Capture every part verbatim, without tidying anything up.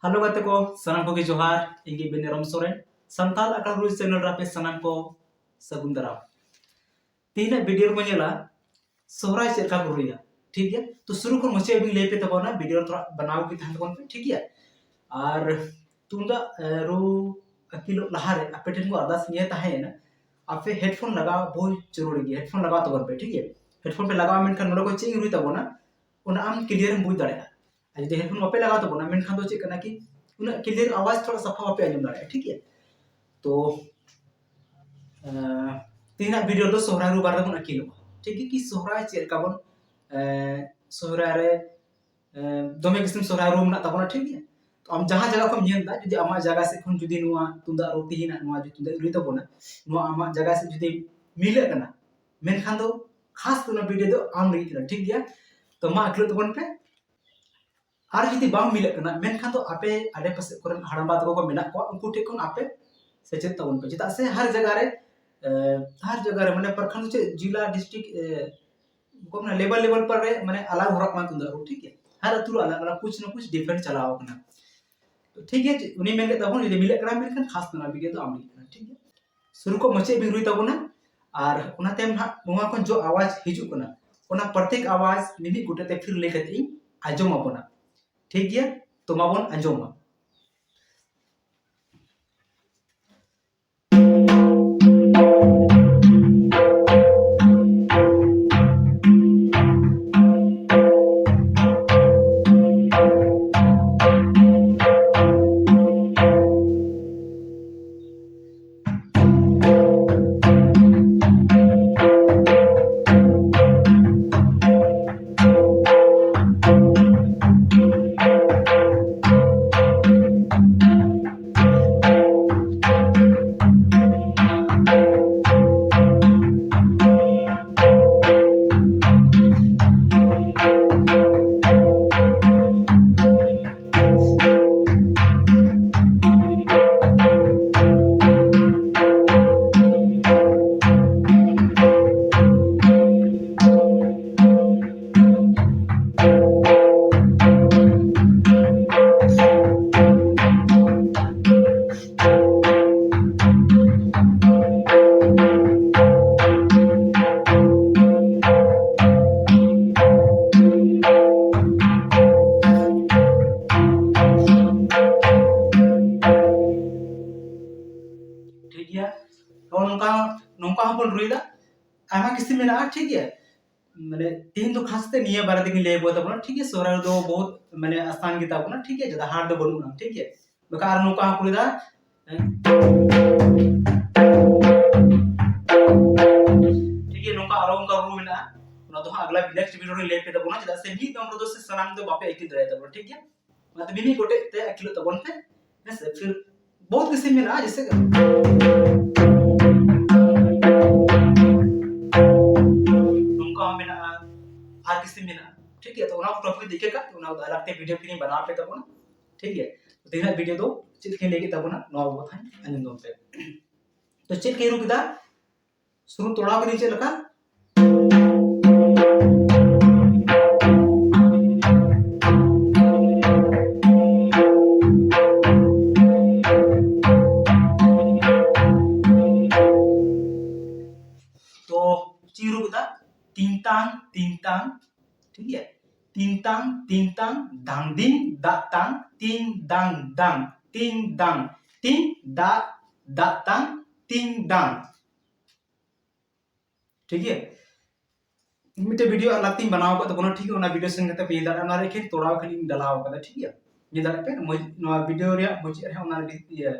Hello ᱜᱟᱛᱮ ᱠᱚ, ᱥᱟᱱᱟᱢ ᱠᱚᱜᱮ ᱡᱚᱦᱟᱨ᱾ ᱤᱧ ᱜᱮ ᱵᱤᱱᱮᱨᱚᱢ ᱥᱚᱨᱮᱱ, ᱥᱟᱱᱛᱟᱲ ᱟᱠᱷᱲᱟ ᱨᱩᱭ ᱪᱮᱱᱮᱞ ᱨᱮ ᱟᱯᱮ ᱥᱟᱱᱟᱢ ᱠᱚ ᱥᱟᱹᱜᱩᱱ ᱫᱟᱨᱟᱢ᱾ ᱛᱮᱦᱮᱧᱟᱜ ᱵᱷᱤᱰᱤᱭᱳ ᱨᱮᱵᱚᱱ ᱧᱮᱞᱟ ᱥᱚᱦᱨᱟᱭ ᱪᱮᱫ ᱞᱮᱠᱟ ᱠᱚ ᱨᱩᱭᱟ, ᱴᱷᱤᱠ ᱜᱮᱭᱟ? ᱛᱚ ᱥᱩᱨᱩ ᱠᱷᱚᱱ ᱢᱩᱪᱟᱹᱫ ᱦᱟᱹᱵᱤᱡ ᱞᱟᱹᱭ ᱯᱮ ᱛᱟᱵᱚᱱᱟ, ᱵᱷᱤᱰᱤᱭᱳ ᱛᱷᱚᱲᱟ ᱵᱮᱱᱟᱣ ᱜᱮ ᱛᱟᱦᱮᱱ ᱛᱟᱵᱚᱱ ᱯᱮ, ᱴᱷᱤᱠ ᱜᱮᱭᱟ? ᱟᱨ ᱛᱩᱢᱫᱟᱜ ᱮ, ᱨᱩ ᱟᱹᱠᱤᱞᱚᱜ ᱞᱟᱦᱟᱨᱮ ᱟᱯᱮ ᱴᱷᱮᱱ ᱠᱚ ᱟᱨᱫᱟᱥ ᱱᱤᱭᱟᱹ ᱛᱟᱦᱮᱸᱭᱮᱱᱟ, ᱟᱯᱮ ᱦᱮᱰᱯᱷᱳᱱ ᱞᱟᱜᱟᱣ ᱵᱚᱦᱩᱛ ᱡᱚᱨᱩᱨᱤ ᱜᱮᱭᱟ᱾ ᱦᱮᱰᱯᱷᱳᱱ ᱞᱟᱜᱟᱣ ᱛᱟᱵᱚᱱ ᱯᱮ, ᱴᱷᱤᱠ ᱜᱮᱭᱟ? ᱦᱮᱰᱯᱷᱳᱱ ᱯᱮ ᱞᱟᱜᱟᱣᱟ, ᱢᱮᱱᱠᱷᱟᱱ ᱱᱚᱰᱮ ᱠᱷᱚᱱ ᱪᱮᱫ ᱤᱧ ᱨᱩᱭ ᱛᱟᱵᱚᱱᱟ ᱚᱱᱟ ᱟᱢ ᱠᱞᱤᱭᱟᱨ ᱮᱢ ᱵᱩᱡᱽ ᱫᱟᱲᱮᱭᱟᱜᱼᱟ᱾ ᱟᱨ ᱡᱩᱫᱤ ᱦᱮᱰᱯᱷᱳᱱ ᱵᱟᱯᱮ ᱞᱟᱜᱟᱣ ᱛᱟᱵᱚᱱᱟ, ᱢᱮᱱᱠᱷᱟᱱ ᱫᱚ ᱪᱮᱫ ᱠᱟᱱᱟ ᱠᱤ ᱩᱱᱟᱹᱜ ᱠᱞᱤᱭᱟᱨ ᱟᱣᱟᱡᱽ ᱛᱷᱚᱲᱟ ᱥᱟᱯᱷᱟ ᱵᱟᱯᱮ ᱟᱸᱡᱚᱢ ᱫᱟᱲᱮᱭᱟᱜᱼᱟ, ᱴᱷᱤᱠ ᱜᱮᱭᱟ? ᱛᱚ ᱮᱸ, ᱛᱮᱦᱮᱧᱟᱜ ᱵᱷᱤᱰᱤᱭᱳ ᱨᱮᱫᱚ ᱥᱚᱦᱨᱟᱭ ᱨᱩ ᱵᱟᱨᱮ ᱛᱮᱵᱚᱱ ᱟᱹᱠᱤᱞᱚᱜᱼᱟ, ᱴᱷᱤᱠ ᱜᱮᱭᱟ? ᱠᱤ ᱥᱚᱦᱨᱟᱭ ᱪᱮᱫ ᱞᱮᱠᱟ ᱵᱚᱱ ᱮᱸ, ᱥᱚᱦᱨᱟᱭ ᱨᱮ ᱮᱸ, ᱫᱚᱢᱮ ᱠᱤᱥᱤᱢ ᱥᱚᱦᱨᱟᱭ ᱨᱩ ᱢᱮᱱᱟᱜ ᱛᱟᱵᱚᱱᱟ, ᱴᱷᱤᱠ ᱜᱮᱭᱟ? ᱛᱚ ᱟᱢ ᱡᱟᱦᱟᱸ ᱡᱟᱭᱜᱟ ᱠᱷᱚᱱ ᱧᱮᱞ ᱮᱫᱟ, ᱡᱩᱫᱤ ᱟᱢᱟᱜ ᱡᱟᱭᱜᱟ ᱥᱮᱫ ᱠᱷᱚᱱ ᱡᱩᱫᱤ ᱱᱚᱣᱟ ᱛᱩᱢᱫᱟᱜ ᱨᱩ ᱛᱮᱦᱮᱧᱟᱜ ᱱᱚᱣᱟ ᱡᱩᱫᱤ ᱛᱩᱢᱫᱟᱜ ᱨᱩᱭ ᱛᱟᱵᱚᱱᱟ, ᱱᱚᱣᱟ ᱟᱢᱟᱜ ᱡᱟᱭᱜᱟ ᱥᱮᱫ ᱡᱩᱫᱤ ᱢᱤᱞᱟᱹᱜ ᱠᱟᱱᱟ, ᱢᱮᱱᱠᱷᱟᱱ ᱫᱚ ᱠᱷᱟᱥ ᱚᱱᱟ ᱵᱷᱤᱰᱤᱭᱳ ᱫᱚ ᱟᱢ ᱞᱟᱹᱜᱤᱫ ᱠᱟᱱᱟ, ᱴᱷᱤᱠ ᱜᱮᱭᱟ? ᱛᱚ ᱢᱟ ᱟᱹᱠᱤᱞᱚᱜ ᱛᱟᱵᱚᱱ ᱯᱮ᱾ ᱟᱨ ᱡᱩᱫᱤ ᱵᱟᱝ ᱢᱤᱞᱟᱹᱜ ᱠᱟᱱᱟ, ᱢᱮᱱᱠᱷᱟᱱ ᱫᱚ ᱟᱯᱮ ᱟᱰᱮ ᱯᱟᱥᱮ ᱠᱚᱨᱮᱱ ᱦᱟᱲᱟᱢᱵᱟ ᱛᱟᱠᱚ ᱠᱚ ᱢᱮᱱᱟᱜ ᱠᱚᱣᱟ, ᱩᱱᱠᱩ ᱴᱷᱮᱱ ᱠᱷᱚᱱ ᱟᱯᱮ ᱥᱮᱪᱮᱫ ᱛᱟᱵᱚᱱ ᱯᱮ᱾ ᱪᱮᱫᱟᱜ ᱥᱮ ᱦᱟᱨ ᱡᱟᱭᱜᱟ ᱨᱮ, ᱮ, ᱦᱟᱨ ᱡᱟᱭᱜᱟ ᱨᱮ ᱢᱟᱱᱮ ᱯᱨᱚᱠᱷᱚᱸᱰ ᱪᱮᱫ ᱡᱤᱞᱟ, ᱰᱤᱥᱴᱨᱤᱠᱴ, ᱮ, ᱠᱚ ᱢᱮᱱᱟ ᱞᱮᱵᱮᱞ ᱞᱮᱵᱮᱞ ᱯᱟᱨ ᱨᱮ ᱢᱟᱱᱮ ᱟᱞᱟᱜᱽ ᱦᱚᱨᱚᱜ ᱠᱟᱱᱟ ᱛᱩᱢᱫᱟᱜ ᱨᱩ, ᱴᱷᱤᱠ ᱜᱮᱭᱟ? ᱦᱟᱨ ᱟᱹᱛᱩ ᱨᱮ ᱟᱞᱟᱜᱽ ᱟᱞᱟᱜᱽ ᱠᱩᱪ ᱱᱟ ᱠᱩᱪ ᱰᱤᱯᱷᱟᱨᱮᱱᱴ ᱪᱟᱞᱟᱣ ᱠᱟᱱᱟ᱾ ᱛᱚ ᱴᱷᱤᱠ ᱜᱮᱭᱟ, ᱩᱱᱤ ᱢᱮᱱ ᱠᱮᱫ ᱛᱟᱵᱚᱱ ᱡᱩᱫᱤ ᱢᱤᱞᱟᱹᱜ ᱠᱟᱱᱟ, ᱢᱮᱱᱠᱷᱟᱱ ᱠᱷᱟᱥ ᱛᱮᱱᱟᱜ ᱵᱷᱤᱰᱤᱭᱳ ᱫᱚ ᱟᱢ ᱞᱟᱹᱜᱤᱫ ᱠᱟᱱᱟ, ᱴᱷᱤᱠ ᱜᱮᱭᱟ? ᱥᱩᱨᱩ ᱠᱚ ᱢᱩᱪᱟᱹᱫ ᱵᱤᱱ ᱨᱩᱭ ᱛᱟᱵᱚᱱᱟ᱾ ᱟᱨ ᱚᱱᱟ ᱛᱟᱭᱚᱢ ᱦᱟᱸᱜ ᱱᱚᱣᱟ ᱠᱷᱚᱱ ᱡᱚ ᱟᱣᱟᱡᱽ ᱦᱤᱡᱩᱜ ᱠᱟᱱᱟ, ᱚᱱᱟ ᱯᱨᱚᱛᱮᱠ ᱟᱣᱟᱡᱽ ᱢᱤᱢᱤᱫ ᱜᱚᱴᱮᱡ ᱛᱮ ᱯᱷᱤᱨ ᱞᱟᱹᱭ ᱠᱟᱛᱮ ᱤᱧ ᱟᱸᱡᱚᱢ ᱟᱵᱚᱱᱟ, ᱴᱷᱤᱠ ᱜᱮᱭᱟ? ᱛᱚ ᱢᱟᱵᱚᱱ ᱟᱸᱡᱚᱢᱟ᱾ ᱱᱚᱝᱠᱟ ᱱᱚᱝᱠᱟ ᱦᱚᱸᱵᱚᱱ ᱨᱩᱭᱮᱫᱟ᱾ ᱟᱭᱢᱟ ᱠᱤᱥᱤᱢ ᱢᱮᱱᱟᱜᱼᱟ, ᱴᱷᱤᱠ ᱜᱮᱭᱟ᱾ ᱢᱟᱱᱮ ᱛᱮᱦᱮᱧ ᱫᱚ ᱠᱷᱟᱥ ᱛᱮ ᱱᱤᱭᱟᱹ ᱵᱟᱨᱮ ᱛᱮᱜᱤᱧ ᱞᱟᱹᱭ ᱟᱵᱚ ᱛᱟᱵᱚᱱᱟ, ᱴᱷᱤᱠ ᱜᱮᱭᱟ᱾ ᱥᱚᱦᱨᱟᱭ ᱨᱮᱫᱚ ᱵᱚᱦᱩᱛ ᱢᱟᱱᱮ ᱟᱥᱟᱱ ᱜᱮ ᱛᱟᱵᱚᱱᱟ, ᱴᱷᱤᱠ ᱜᱮᱭᱟ, ᱡᱟᱫᱟ ᱦᱟᱨᱰ ᱫᱚ ᱵᱟᱹᱱᱩᱜᱼᱟ, ᱴᱷᱤᱠ ᱜᱮᱭᱟ᱾ ᱵᱟᱠᱷᱟᱱ ᱟᱨ ᱱᱚᱝᱠᱟ ᱦᱚᱸ ᱠᱚ ᱨᱩᱭᱮᱫᱟ, ᱴᱷᱤᱠ ᱜᱮᱭᱟ, ᱱᱚᱝᱠᱟ ᱟᱨᱚ ᱚᱱᱠᱟ ᱨᱩ ᱢᱮᱱᱟᱜᱼᱟ, ᱚᱱᱟ ᱫᱚ ᱦᱟᱸᱜ ᱟᱜᱽᱞᱟ next video ᱨᱮ ᱞᱟᱹᱭ ᱯᱮ ᱛᱟᱵᱚᱱᱟ, ᱪᱮᱫᱟᱜ ᱥᱮ ᱢᱤᱫ ᱫᱚᱢ ᱨᱮᱫᱚ ᱥᱮ ᱥᱟᱱᱟᱢ ᱫᱚ ᱵᱟᱯᱮ ᱟᱹᱭᱠᱟᱹᱣ ᱫᱟᱲᱮᱭᱟᱜ ᱛᱟᱵᱚᱱᱟ, ᱴᱷᱤᱠ ᱜᱮᱭᱟ᱾ ᱚᱱᱟᱛᱮ ᱢᱤᱢᱤᱫ ᱜᱚᱴᱮᱡ ᱛᱮ ᱟᱹᱠᱤᱞᱚᱜ ᱛᱟᱵᱚᱱ ᱯᱮ, ᱦᱮᱸ ᱥᱮ᱾ ᱯᱷᱤᱨ ᱵᱚᱦᱩᱛ ᱠᱤᱥᱤᱢ ᱢᱮᱱᱟᱜᱼᱟ, ᱡᱮᱭᱥᱮ ᱠᱤ ᱱᱚᱝᱠᱟ ᱦᱚᱸ ᱢᱮᱱᱟᱜᱼᱟ, ᱟᱨ ᱠᱤᱥᱤᱢ ᱢᱮᱱᱟᱜᱼᱟ, ᱴᱷᱤᱠ ᱜᱮᱭᱟ᱾ ᱛᱚ ᱚᱱᱟ ᱠᱚ ᱴᱚᱯᱤᱠ ᱤᱫᱤ ᱠᱟᱛᱮ ᱚᱱᱟ ᱠᱚᱫᱚ ᱟᱞᱟᱜᱽ ᱛᱮ ᱵᱷᱤᱰᱤᱭᱳ ᱠᱤᱱ ᱵᱮᱱᱟᱣ ᱯᱮ ᱛᱟᱵᱚᱱᱟ, ᱴᱷᱤᱠ ᱜᱮᱭᱟ᱾ ᱛᱮᱦᱮᱧᱟᱜ ᱵᱷᱤᱰᱤᱭᱳ ᱫᱚ ᱪᱮᱫ ᱞᱮᱠᱟᱧ ᱞᱟᱹᱭ ᱠᱮᱫ ᱛᱟᱵᱚᱱᱟ, ᱱᱚᱣᱟ ᱵᱟᱵᱚᱫ ᱦᱟᱸᱜ ᱟᱸᱡᱚᱢ ᱛᱟᱵᱚᱱ ᱯᱮ᱾ ᱛᱚ ᱪᱮᱫ ᱞᱮᱠᱟᱧ ᱨᱩ ᱠᱮᱫᱟ, ᱥᱩᱨ ᱛᱚᱲᱟᱣ ᱠᱟᱹᱫᱟᱹᱧ ᱪᱮᱫ ᱞᱮᱠᱟ? ᱛᱚ ᱪᱮᱫ ᱨᱩ ᱠᱮᱫᱟ? ᱛᱤᱝ ᱛᱟᱝ ᱛᱤᱝ ᱛᱟᱝ, ᱴᱷᱤᱠ ᱜᱮᱭᱟ? ᱛᱤᱝ ᱛᱟᱝ ᱛᱤᱝ ᱛᱟᱝ ᱫᱷᱟᱝ ᱫᱤᱝ ᱫᱟᱜ ᱛᱟᱝ, ᱛᱤᱝ ᱫᱟᱝ ᱫᱟᱝ, ᱛᱤᱝ ᱫᱟᱝ, ᱛᱤᱝ ᱫᱟᱜ, ᱫᱟᱜ ᱛᱟᱝ, ᱛᱤᱝ ᱫᱟᱝ᱾ ᱴᱷᱤᱠ ᱜᱮᱭᱟ, ᱢᱤᱫᱴᱮᱡ ᱵᱷᱤᱰᱤᱭᱳ ᱟᱨ ᱞᱟᱹᱠᱛᱤᱧ ᱵᱮᱱᱟᱣ ᱟᱠᱟᱫ ᱛᱟᱵᱚᱱᱟ, ᱴᱷᱤᱠ ᱜᱮᱭᱟ, ᱚᱱᱟ ᱵᱷᱤᱰᱤᱭᱳ ᱥᱮᱱ ᱠᱟᱛᱮ ᱯᱮ ᱧᱮᱞ ᱫᱟᱲᱮᱭᱟᱜᱼᱟ᱾ ᱚᱱᱟ ᱨᱮ ᱮᱠᱷᱮᱱ ᱛᱚᱲᱟᱣ ᱠᱷᱟᱹᱞᱤᱧ ᱰᱟᱞᱟᱣ ᱟᱠᱟᱫᱟ, ᱴᱷᱤᱠ ᱜᱮᱭᱟ᱾ ᱧᱮᱞ ᱫᱟᱲᱮᱭᱟᱜ ᱯᱮ ᱢᱚᱡᱽ, ᱱᱚᱣᱟ ᱵᱷᱤᱰᱤᱭᱳ ᱨᱮᱭᱟᱜ ᱢᱩᱪᱟᱹᱫ ᱨᱮ ᱚᱱᱟ ᱤᱭᱟᱹ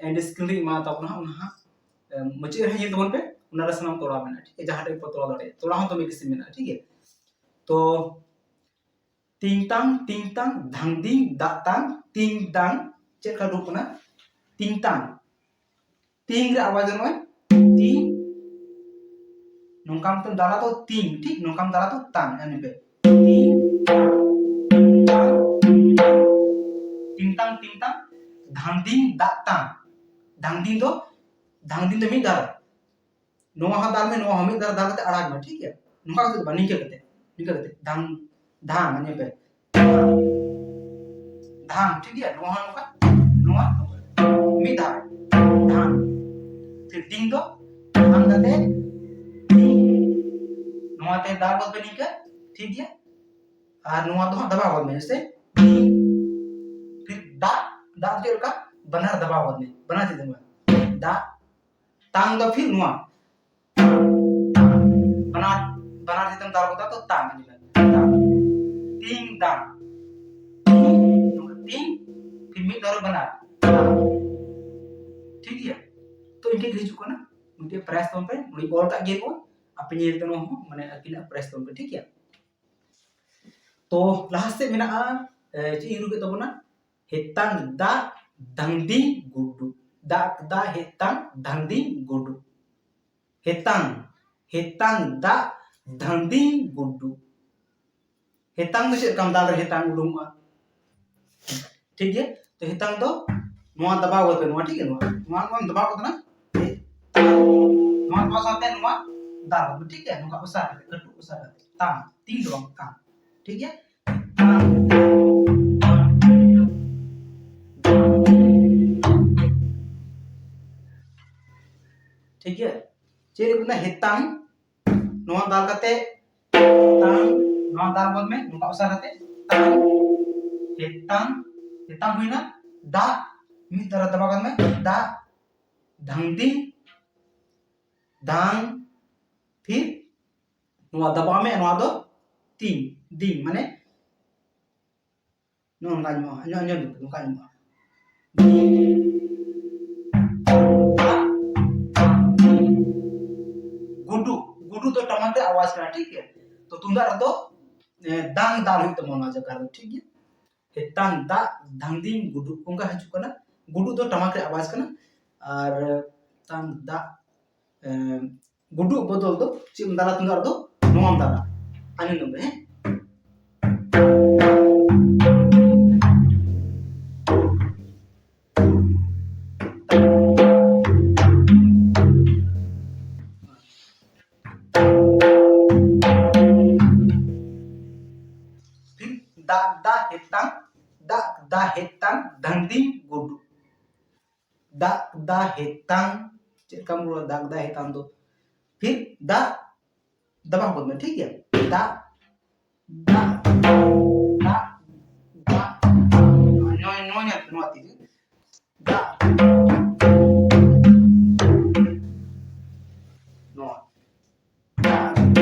ᱮᱱᱰ ᱥᱠᱨᱤᱱ ᱨᱮ ᱮᱢᱟ ᱛᱟᱵᱚᱱᱟ, ᱚᱱᱟ ᱦᱟᱸᱜ ᱢᱩᱪᱟᱹᱫ ᱨᱮ ᱧᱮᱞ ᱛᱟᱵᱚᱱ ᱯᱮ, ᱚᱱᱟ ᱨᱮ ᱥᱟᱱᱟᱢ ᱛᱚᱲᱟᱣ ᱢᱮᱱᱟᱜᱼᱟ, ᱴᱷᱤᱠ ᱜᱮᱭᱟ᱾ ᱡᱟᱦᱟᱸ ᱴᱷᱮᱡ ᱯᱮ ᱛᱚᱲᱟᱣ ᱫᱟᱲᱮᱭᱟᱜᱼᱟ, ᱛᱚᱲᱟᱣ ᱦᱚᱸ ᱫᱚᱢᱮ ᱠᱤᱥᱤᱢ ᱢᱮᱱᱟᱜᱼᱟ, ᱴᱷᱤᱠ ᱜᱮᱭᱟ᱾ ᱛᱚ ᱛᱤᱝ ᱛᱟᱝ ᱛᱤᱝ ᱛᱟᱝ ᱫᱷᱟᱝ ᱫᱤᱝ ᱫᱟᱜ ᱛᱟᱝ ᱛᱤᱝ ᱫᱟᱝ, ᱪᱮᱫ ᱞᱮᱠᱟ ᱨᱩ ᱠᱟᱱᱟ? ᱛᱤᱝ ᱛᱟᱝ, ᱛᱤᱝ ᱨᱮ ᱟᱣᱟᱡ ᱱᱚᱜᱼᱚᱭ ᱛᱤᱝ, ᱱᱚᱝᱠᱟᱢ ᱛᱮᱢ ᱫᱟᱞᱟ ᱛᱚ ᱛᱤᱝ, ᱴᱷᱤᱠ ᱱᱚᱝᱠᱟᱢ ᱫᱟᱞᱟ ᱛᱚ ᱛᱟᱝ, ᱟᱸᱡᱚᱢ ᱯᱮ, ᱛᱤᱝ ᱛᱟᱝ, ᱛᱤᱝ ᱛᱟᱝ, ᱛᱤᱝ ᱛᱟᱝ, ᱛᱤᱝ ᱛᱟᱝ, ᱫᱷᱟᱝ ᱫᱤᱝ ᱫᱟᱜ ᱛᱟᱝ, ᱫᱷᱟᱝ ᱫᱤᱝ ᱫᱚ, ᱫᱷᱟᱝ ᱫᱤᱝ ᱫᱚ ᱢᱤᱫ ᱫᱷᱟᱣ ᱱᱚᱣᱟ ᱦᱚᱸ ᱫᱟᱞ ᱢᱮ, ᱱᱚᱣᱟ ᱦᱚᱸ ᱢᱤᱫ ᱫᱷᱟᱣ ᱫᱟᱞ ᱠᱟᱛᱮ ᱟᱲᱟᱜ ᱢᱮ, ᱴᱷᱤᱠ ᱜᱮᱭᱟ? ᱱᱚᱝᱠᱟ ᱠᱟᱛᱮ ᱫᱚ ᱵᱟᱝ, ᱱᱤᱝᱠᱟᱹ ᱠᱟᱛᱮ, ᱱᱤᱝᱠᱟᱹ ᱠᱟᱛᱮ, ᱫᱷᱟᱝ, ᱫᱷᱟᱝ, ᱧᱮᱞ ᱯᱮ, ᱫᱷᱟᱝ, ᱴᱷᱤᱠ ᱜᱮᱭᱟ? ᱱᱚᱣᱟ ᱦᱚᱸ ᱱᱚᱝᱠᱟ, ᱱᱚᱣᱟ ᱱᱚᱝᱠᱟ᱾ ᱢᱤᱫ ᱫᱷᱟᱣ, ᱫᱷᱟᱝ᱾ ᱯᱷᱤᱨ ᱫᱤᱝ ᱫᱚ ᱫᱷᱟᱝ ᱠᱟᱛᱮ ᱫᱤᱝ᱾ ᱱᱚᱣᱟ ᱛᱮ ᱫᱟᱞ ᱜᱚᱫ ᱯᱮ ᱱᱤᱝᱠᱟᱹ, ᱴᱷᱤᱠ ᱜᱮᱭᱟ? ᱟᱨ ᱱᱚᱣᱟ ᱫᱚ ᱦᱟᱸᱜ ᱫᱟᱵᱟᱣ ᱜᱚᱫ ᱢᱮ, ᱡᱮᱭᱥᱮ ᱫᱤᱝ᱾ ᱯᱷᱤᱨ ᱫᱟᱜ, ᱫᱟᱜ ᱪᱮᱫ ᱞᱮᱠᱟ? ᱵᱟᱱᱟᱨ ᱫᱟᱵᱟᱣ ᱜᱚᱫ ᱢᱮ, ᱵᱟᱱᱟᱨ ᱛᱤ ᱛᱮ᱾ ᱫᱟᱜ, ᱛᱟᱝ ᱫᱚ ᱯᱷᱤᱨ ᱱᱚᱣᱟ, ᱵᱟᱱᱟᱨ ᱵᱟᱱᱟᱨ ᱛᱤ ᱛᱮᱢ ᱫᱟᱞ ᱜᱚᱫᱟ ᱛᱚ ᱛᱟᱝ, ᱛᱟᱝ, ᱛᱤᱝ ᱫᱟᱝ, ᱛᱤᱝ, ᱛᱤᱝ, ᱯᱷᱤᱨ ᱢᱤᱫ ᱫᱷᱟᱣ ᱨᱮ ᱵᱟᱱᱟᱨ, ᱛᱟᱝ᱾ ᱴᱷᱤᱠ ᱜᱮᱭᱟ? ᱛᱚ ᱤᱱᱠᱟᱹ ᱜᱮ ᱦᱤᱡᱩᱜ ᱠᱟᱱᱟ, ᱢᱤᱫᱴᱮᱡ ᱯᱨᱟᱭᱤᱡᱽ ᱛᱟᱵᱚᱱ ᱯᱮ, ᱱᱚᱰᱮ ᱚᱞ ᱠᱟᱜ ᱜᱮᱭᱟ ᱠᱚ, ᱟᱯᱮ ᱧᱮᱞ ᱛᱮ ᱱᱚᱣᱟ ᱦᱚᱸ ᱢᱟᱱᱮ ᱟᱹᱠᱤᱱᱟᱜ ᱯᱨᱟᱭᱤᱡᱽ ᱛᱟᱵᱚᱱ ᱯᱮ, ᱴᱷᱤᱠ ᱜᱮᱭᱟ? ᱛᱚ ᱞᱟᱦᱟ ᱥᱮᱫ ᱢᱮᱱᱟᱜᱼᱟ, ᱮ, ᱪᱮᱫ ᱤᱧ ᱨᱩ ᱠᱮᱫ ᱛᱟᱵᱚᱱᱟ? ᱦᱮᱛᱟᱝ ᱫᱟᱜ ᱫᱷᱟᱝᱫᱤ ᱜᱩᱰᱩ, ᱫᱟᱜ ᱫᱟ ᱦᱮᱛᱟᱝ ᱫᱷᱟᱝᱫᱤ ᱜᱩᱰᱩ, ᱦᱮᱛᱟᱝ, ᱦᱮᱛᱟᱝ ᱫᱟᱜ ᱫᱷᱟᱝᱫᱤ ᱜᱩᱰᱩ᱾ ᱦᱮᱛᱟᱝ ᱫᱚ ᱪᱮᱫ ᱞᱮᱠᱟᱢ ᱫᱟᱞ ᱨᱮ ᱦᱮᱛᱟᱝ ᱩᱰᱩᱝᱚᱜᱼᱟ? ᱴᱷᱤᱠ ᱜᱮᱭᱟ? ᱛᱚ ᱦᱮᱛᱟᱝ ᱫᱚ ᱱᱚᱣᱟ ᱫᱟᱵᱟᱣ ᱠᱟᱛᱮ, ᱱᱚᱣᱟ, ᱴᱷᱤᱠ ᱜᱮᱭᱟ? ᱱᱚᱣᱟ, ᱱᱚᱣᱟ ᱱᱚᱣᱟᱢ ᱫᱟᱵᱟᱣ ᱠᱟᱛᱮ ᱱᱟ, ᱱᱚᱣᱟ ᱫᱟᱵᱟᱣ ᱥᱟᱶᱛᱮ ᱱᱚᱣᱟ ᱫᱟᱞ ᱢᱮ, ᱴᱷᱤᱠ ᱜᱮᱭᱟ? ᱱᱚᱝᱠᱟ ᱚᱥᱟᱨ ᱠᱟᱛᱮ, ᱠᱟᱹᱴᱩᱵ ᱚᱥᱟᱨ ᱠᱟᱛᱮ, ᱛᱟᱝ, ᱛᱤᱝ ᱫᱚ ᱵᱟᱝ, ᱛᱟᱝ, ᱴᱷᱤᱠ ᱜᱮᱭᱟ? ᱛᱟᱝ, ᱛᱟᱝ, ᱛᱟᱝ᱾ ᱴᱷᱤᱠ ᱜᱮᱭᱟ? ᱪᱮᱫ ᱦᱩᱭᱩᱜ ᱠᱟᱱᱟ? ᱦᱮᱛᱟᱝ, ᱱᱚᱣᱟ ᱫᱟᱞ ᱠᱟᱛᱮ ᱛᱟᱝ, ᱱᱚᱣᱟ ᱫᱟᱞ ᱜᱚᱫ ᱢᱮ, ᱱᱚᱝᱠᱟ ᱚᱥᱟᱨ ᱠᱟᱛᱮ ᱛᱟᱝ, ᱦᱮᱛᱟᱝ, ᱦᱮᱛᱟᱝ ᱦᱩᱭᱱᱟ, ᱫᱟᱜ, ᱢᱤᱫ ᱫᱷᱟᱨᱮ ᱫᱟᱵᱟ ᱜᱚᱫ ᱢᱮ, ᱫᱟᱜ, ᱫᱷᱟᱝᱫᱤ, ᱫᱟᱝ, ᱯᱷᱤᱨ ᱱᱚᱣᱟ ᱫᱟᱵᱟᱣ ᱢᱮ, ᱱᱚᱣᱟ ᱫᱚ ᱛᱤᱝ, ᱫᱤᱝ, ᱢᱟᱱᱮ ᱱᱚᱝᱠᱟ ᱟᱸᱡᱚᱢᱚᱜᱼᱟ, ᱟᱸᱡᱚᱢ, ᱟᱸᱡᱚᱢ ᱫᱚ ᱱᱚᱝᱠᱟ ᱟᱸᱡᱚᱢᱚᱜᱼᱟ᱾ ᱜᱩᱰᱩ, ᱜᱩᱰᱩ ᱫᱚ ᱴᱟᱢᱟᱠ ᱨᱮ ᱟᱣᱟᱡ ᱠᱟᱱᱟ, ᱴᱷᱤᱠ ᱜᱮᱭᱟ? ᱛᱚ ᱛᱩᱢᱫᱟᱜ ᱨᱮᱫᱚ, ᱮ, ᱫᱟᱝ ᱫᱟᱞ ᱦᱩᱭᱩᱜ ᱛᱟᱵᱚᱱᱟ ᱚᱱᱟ ᱡᱟᱭᱜᱟ ᱨᱮ, ᱴᱷᱤᱠ ᱜᱮᱭᱟ? ᱦᱮᱛᱟᱝ ᱫᱟᱜ ᱫᱷᱟᱝᱫᱤᱝ ᱜᱩᱰᱩ, ᱚᱱᱠᱟ ᱦᱤᱡᱩᱜ ᱠᱟᱱᱟ᱾ ᱜᱩᱰᱩ ᱫᱚ ᱴᱟᱢᱟᱠ ᱨᱮ ᱟᱣᱟᱡ ᱠᱟᱱᱟ, ᱟᱨ ᱛᱟᱝ ᱫᱟᱜ, ᱮ, ᱜᱩᱰᱩ ᱵᱚᱫᱚᱞ ᱫᱚ ᱪᱮᱫ ᱮᱢ ᱫᱟᱞᱟ ᱛᱩᱢᱫᱟᱜ ᱨᱮᱫᱚ? ᱱᱚᱣᱟᱢ ᱫᱟᱞᱟ᱾ ᱟᱸᱡᱚᱢ ᱛᱟᱵᱚᱱ ᱯᱮ, ᱦᱮᱸ? ᱴᱷᱤᱠ? ᱫᱟᱜ ᱫᱟ ᱦᱮᱛᱟᱝ, ᱫᱟᱜ ᱫᱟ ᱦᱮᱛᱟᱝ, ᱫᱷᱟᱝᱫᱤᱝ ᱜᱩᱰᱩ᱾ ᱫᱟᱜ ᱫᱟ ᱦᱮᱛᱟᱝ, ᱪᱮᱫ ᱞᱮᱠᱟᱢ ᱨᱚᱲᱟ? ᱫᱟᱜ ᱫᱟ ᱦᱮᱛᱟᱝ ᱫᱚ ᱯᱷᱤᱨ ᱫᱟᱜ ᱫᱟᱵᱟᱣ ᱜᱚᱫ ᱢᱮ, ᱴᱷᱤᱠ ᱜᱮᱭᱟ? ᱫᱟᱜ, ᱫᱟᱜ, ᱫᱟᱜ, ᱱᱚᱣᱟ, ᱱᱚᱣᱟ ᱧᱮᱞ ᱯᱮ, ᱱᱚᱣᱟ ᱛᱤ ᱨᱮ᱾ ᱫᱟᱜ᱾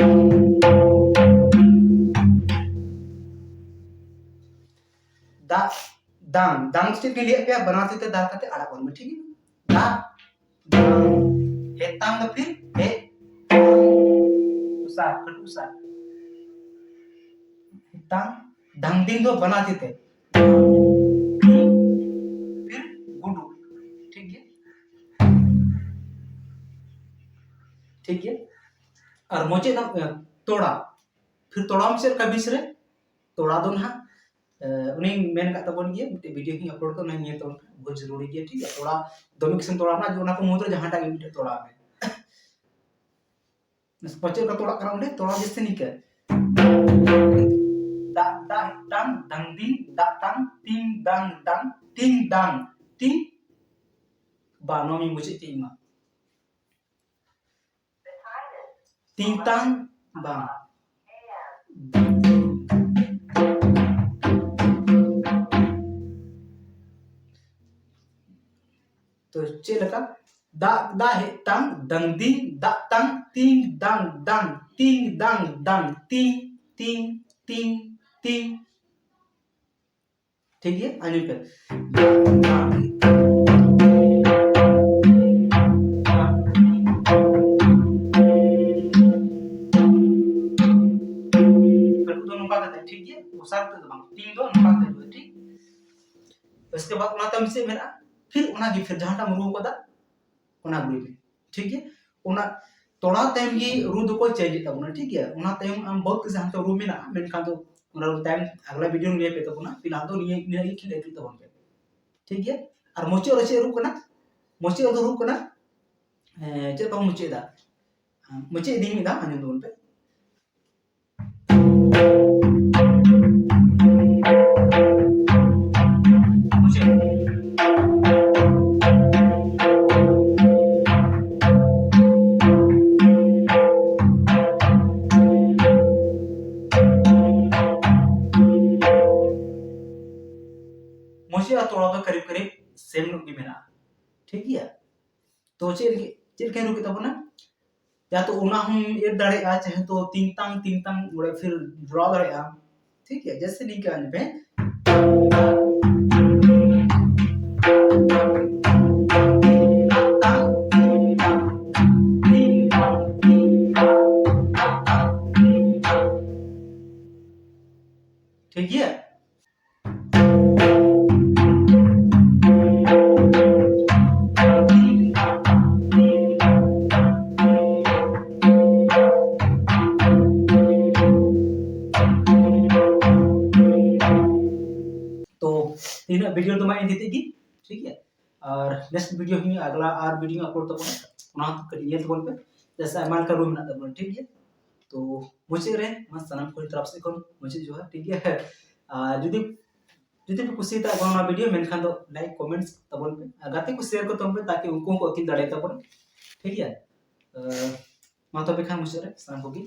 ᱫᱟᱝ, ᱫᱟᱝ ᱪᱮᱫ ᱜᱮ ᱞᱟᱹᱭᱟᱫ ᱯᱮᱭᱟ, ᱵᱟᱱᱟᱨ ᱛᱤ ᱛᱮ ᱫᱟ ᱠᱟᱛᱮ ᱟᱲᱟᱜ ᱜᱚᱫ ᱢᱮ, ᱴᱷᱤᱠ ᱜᱮᱭᱟ? ᱫᱟ, ᱫᱟᱝ, ᱦᱮᱛᱟᱝ ᱫᱚ ᱯᱷᱤᱨ ᱦᱮ, ᱩᱥᱟᱨ, ᱠᱟᱹᱴᱩ ᱩᱥᱟᱨ᱾ ᱦᱮᱛᱟᱝ, ᱫᱟᱝ ᱫᱤᱝ ᱫᱚ ᱵᱟᱱᱟᱨ ᱛᱤ ᱛᱮ᱾ ᱯᱷᱤᱨ ᱜᱩᱰᱩ, ᱴᱷᱤᱠ ᱜᱮᱭᱟ? ᱴᱷᱤᱠ ᱜᱮᱭᱟ? ᱟᱨ ᱢᱩᱪᱟᱹᱫ ᱫᱚ, ᱮ, ᱛᱚᱲᱟ᱾ ᱯᱷᱤᱨ ᱛᱚᱲᱟ ᱢᱩᱪᱟᱹᱫ ᱠᱟ ᱵᱤᱥ ᱨᱮ, ᱛᱚᱲᱟ ᱫᱚ ᱱᱟᱦᱟᱜ, ᱮ, ᱩᱱᱤᱧ ᱢᱮᱱ ᱠᱟᱜ ᱛᱟᱵᱚᱱ ᱜᱮᱭᱟ, ᱢᱤᱫᱴᱮᱡ video ᱦᱚᱸᱧ upload ᱠᱟᱜᱼᱟ, ᱚᱱᱟ ᱧᱮᱞ ᱛᱟᱵᱚᱱ ᱯᱮ, ᱵᱚᱦᱩᱛ ᱡᱚᱨᱩᱨᱤ ᱜᱮᱭᱟ, ᱴᱷᱤᱠ ᱜᱮᱭᱟ? ᱛᱚᱲᱟ ᱫᱚᱢᱮ ᱠᱤᱥᱟᱹᱱ ᱛᱚᱲᱟ ᱢᱮᱱᱟᱜᱼᱟ, ᱚᱱᱟ ᱠᱚ ᱢᱩᱫᱽᱨᱮ ᱡᱟᱦᱟᱸᱴᱟᱜ ᱜᱮ ᱢᱤᱫᱴᱮᱡ ᱛᱚᱲᱟ ᱢᱮ᱾ ᱯᱟᱪᱮᱫ ᱠᱚ ᱛᱚᱲᱟᱜ ᱠᱟᱱᱟ ᱚᱸᱰᱮ, ᱛᱚᱲᱟ ᱡᱟᱹᱥᱛᱤ ᱱᱤᱝᱠᱟᱹ᱾ ᱫᱟᱜ, ᱫᱟᱜ, ᱫᱟᱝ, ᱫᱟᱝ, ᱫᱤᱝ, ᱫᱟᱜ, ᱛᱟᱝ, ᱛᱤᱝ, ᱫᱟᱝ, ᱫᱟᱝ, ᱛᱤᱝ, ᱫᱟᱝ, ᱛᱤᱝ᱾ ᱵᱟ, ᱱᱚᱣᱟ ᱢᱤᱧ ᱢᱩᱪᱟᱹᱫ ᱠᱮᱫ ᱤᱧ ᱢᱟ᱾ ᱛᱤᱝ, ᱛᱟᱝ, ᱵᱟᱝ᱾ ᱛᱚ, ᱪᱮᱫ ᱞᱮᱠᱟ? ᱫᱟᱜ, ᱫᱟᱜ, ᱦᱮᱡ, ᱛᱟᱝ, ᱫᱟᱝ, ᱫᱤᱝ, ᱫᱟᱜ, ᱛᱟᱝ, ᱛᱤᱝ, ᱫᱟᱝ, ᱫᱟᱝ, ᱛᱤᱝ, ᱫᱟᱝ, ᱫᱟᱝ, ᱛᱤᱝ, ᱛᱤᱝ, ᱛᱤᱝ, ᱛᱤᱝ᱾ ᱴᱷᱤᱠ ᱜᱮᱭᱟ, ᱟᱸᱡᱚᱢ ᱯᱮ᱾ ᱠᱟᱹᱴᱩᱵ ᱫᱚ ᱱᱚᱝᱠᱟ ᱠᱟᱛᱮ, ᱴᱷᱤᱠ ᱜᱮᱭᱟ, ᱚᱥᱟᱨ ᱠᱟᱛᱮ ᱫᱚ ᱵᱟᱝ, ᱛᱤ ᱫᱚ ᱱᱚᱝᱠᱟ ᱠᱟᱛᱮ ᱦᱩᱭᱩᱜᱼᱟ, ᱴᱷᱤᱠ? ᱩᱥᱠᱮ ᱵᱟᱫ ᱚᱱᱟ ᱛᱟᱭᱚᱢ ᱪᱮᱫ ᱢᱮᱱᱟᱜᱼᱟ? ᱯᱷᱤᱨ ᱚᱱᱟ ᱜᱮ, ᱯᱷᱤᱨ ᱡᱟᱦᱟᱸᱴᱟᱜ ᱮᱢ ᱨᱩ ᱠᱟᱫᱟ, ᱚᱱᱟ ᱜᱮ, ᱴᱷᱤᱠ ᱜᱮᱭᱟ? ᱚᱱᱟ ᱛᱚᱲᱟ ᱛᱟᱭᱚᱢ ᱜᱮ ᱨᱩ ᱫᱚᱠᱚ change ᱮᱫ ᱛᱟᱵᱚᱱᱟ, ᱴᱷᱤᱠ ᱜᱮᱭᱟ? ᱚᱱᱟ ᱛᱟᱭᱚᱢ ᱟᱢ ᱵᱚᱦᱩᱛ ᱠᱤᱪᱷᱩ ᱦᱟᱱᱛᱮ ᱨᱩ ᱢᱮᱱᱟᱜᱼᱟ, ᱢᱮᱱᱠᱷᱟᱱ ᱫᱚ ᱚᱱᱟ ᱨᱩ ᱛᱟᱭᱚᱢ ᱟᱜᱽᱞᱟ video ᱨᱮ ᱞᱟᱹᱭ ᱯᱮ ᱛᱟᱵᱚᱱᱟ, ᱯᱷᱤᱞᱦᱟᱞ ᱫᱚ ᱱᱤᱭᱟᱹ, ᱱᱤᱭᱟᱹ ᱜᱮ ᱠᱷᱮᱞ ᱟᱹᱜᱩᱭ ᱛᱟᱵᱚᱱ ᱯᱮ, ᱴᱷᱤᱠ ᱜᱮᱭᱟ? ᱟᱨ ᱢᱩᱪᱟᱹᱫ ᱨᱮ ᱪᱮᱫ ᱨᱩ ᱠᱟᱱᱟ? ᱢᱩᱪᱟᱹᱫ ᱨᱮᱫᱚ ᱨᱩ ᱠᱟᱱᱟ, ᱮᱸ, ᱪᱮᱫ ᱞᱮᱠᱟ ᱵᱚᱱ ᱢᱩᱪᱟᱹᱫ ᱮᱫᱟ? ᱢᱩᱪᱟᱹᱫ ᱤᱫᱤᱧ ᱢᱮ, ᱟᱸᱡᱚᱢ ᱛᱟᱵᱚᱱ ᱯᱮ᱾ ᱢᱩᱪᱟᱹᱫ᱾ ᱢᱩᱪᱟᱹᱫ ᱟᱨ ᱛᱚᱲᱟ ᱫᱚ ᱠᱟᱨᱤᱵ ᱠᱟᱨᱤᱵ same ᱧᱚᱜ ᱜᱮ ᱢᱮᱱᱟᱜᱼᱟ, ᱴᱷᱤᱠ ᱜᱮᱭᱟ? ᱛᱚ ᱪᱮᱫ ᱞᱟᱹᱜᱤᱫ, ᱪᱮᱫ ᱞᱮᱠᱟᱧ ᱨᱩ ᱠᱮᱫ ᱛᱟᱵᱚᱱᱟ? ᱭᱟ ᱛᱚ ᱚᱱᱟ ᱦᱚᱸᱢ ᱮᱰ ᱫᱟᱲᱮᱭᱟᱜᱼᱟ, ᱪᱟᱦᱮ ᱛᱚ ᱛᱤᱝ ᱛᱟᱝ, ᱛᱤᱝ ᱛᱟᱝ, ᱚᱸᱰᱮ ᱯᱷᱤᱨ ᱡᱚᱲᱟᱣ ᱫᱟᱲᱮᱭᱟᱜᱼᱟ, ᱴᱷᱤᱠ ᱜᱮᱭᱟ? ᱡᱮᱭᱥᱮ ᱱᱤᱝᱠᱟᱹ ᱟᱸᱡᱚᱢ ᱯᱮ᱾ ᱛᱮᱦᱮᱧᱟᱜ ᱵᱷᱤᱰᱤᱭᱳ ᱫᱚ ᱢᱟ ᱤᱱᱟᱹᱜ ᱜᱮ, ᱴᱷᱤᱠ ᱜᱮᱭᱟ? ᱟᱨ ᱱᱮᱠᱥᱴ ᱵᱷᱤᱰᱤᱭᱳ ᱦᱩᱭᱩᱜᱼᱟ, ᱟᱜᱽᱞᱟ ᱟᱨ ᱵᱷᱤᱰᱤᱭᱳ ᱟᱯᱞᱳᱰ ᱛᱟᱵᱚᱱᱟ, ᱚᱱᱟ ᱦᱚᱸ ᱠᱟᱹᱴᱤᱡ ᱧᱮᱞ ᱛᱟᱵᱚᱱ ᱯᱮ, ᱡᱮᱭᱥᱮ ᱟᱭᱢᱟ ᱞᱮᱠᱟ ᱨᱩᱞ ᱢᱮᱱᱟᱜ ᱛᱟᱵᱚᱱᱟ, ᱴᱷᱤᱠ ᱜᱮᱭᱟ? ᱛᱚ ᱢᱩᱪᱟᱹᱫ ᱨᱮ ᱢᱟ ᱥᱟᱱᱟᱢ ᱠᱚ ᱛᱚᱨᱚᱯ ᱥᱮᱫ ᱠᱷᱚᱱ ᱢᱩᱪᱟᱹᱫ ᱡᱚᱦᱟᱨ, ᱴᱷᱤᱠ ᱜᱮᱭᱟ? ᱟᱨ ᱡᱩᱫᱤ ᱡᱩᱫᱤ ᱯᱮ ᱠᱩᱥᱤᱭᱟᱛᱟ ᱵᱚᱱᱟ ᱚᱱᱟ ᱵᱷᱤᱰᱤᱭᱳ, ᱢᱮᱱᱠᱷᱟᱱ ᱫᱚ ᱞᱟᱭᱤᱠ ᱠᱚᱢᱮᱱᱴᱥ ᱛᱟᱵᱚᱱ ᱯᱮ ᱟᱨ ᱜᱟᱛᱮ ᱠᱚ ᱥᱮᱭᱟᱨ ᱠᱚ ᱛᱟᱵᱚᱱ ᱯᱮ, ᱛᱟᱠᱤ ᱩᱱᱠᱩ ᱦᱚᱸᱠᱚ ᱟᱹᱠᱤᱞ ᱫᱟᱲᱮᱭᱟᱛᱟ ᱵᱚᱱᱟ, ᱴᱷᱤᱠ ᱜᱮᱭᱟ? ᱟᱨ ᱢᱟ ᱛᱚᱵᱮ ᱠᱷᱟᱱ ᱢᱩᱪᱟᱹᱫ ᱨᱮ ᱥᱟᱱᱟᱢ ᱠᱚᱜᱮ